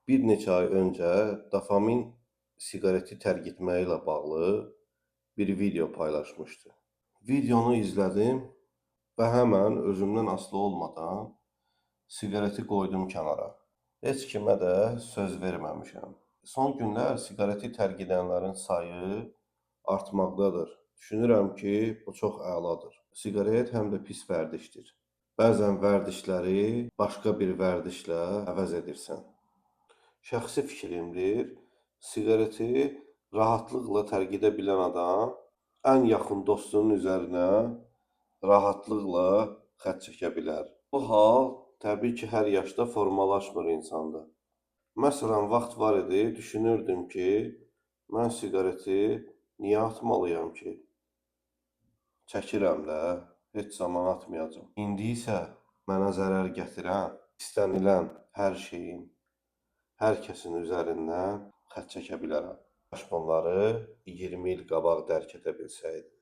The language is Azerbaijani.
Bir neçə ay öncə Dofamin siqareti tərk etməyi ilə bağlı bir video paylaşmışdı. Videonu izlədim və həmən özümdən asılı olmadan siqareti qoydum kənara. Heç kimə də söz verməmişəm. Son günlər siqareti tərk edənlərin sayı artmaqdadır. Düşünürəm ki, bu çox əladır. Siqaret həm də pis vərdişdir. Bəzən vərdişləri başqa bir vərdişlə əvəz edirsən. Şəxsi fikrimdir, siqareti rahatlıqla tərk edə bilən adam ən yaxın dostunun üzərinə rahatlıqla xətt çəkə bilər. Bu hal təbii ki, hər yaşda formalaşmır insanda. Məsələn, vaxt var idi, düşünürdüm ki, mən siqareti niyə atmalıyam ki? Çəkirəm də, heç zaman atmayacam. İndi isə mənə zərər gətirən, istənilən hər şeyin, hər kəsin üzərindən xətt çəkə bilərəm. Kaş bunları 20 il qabaq dərk edə bilsəydim.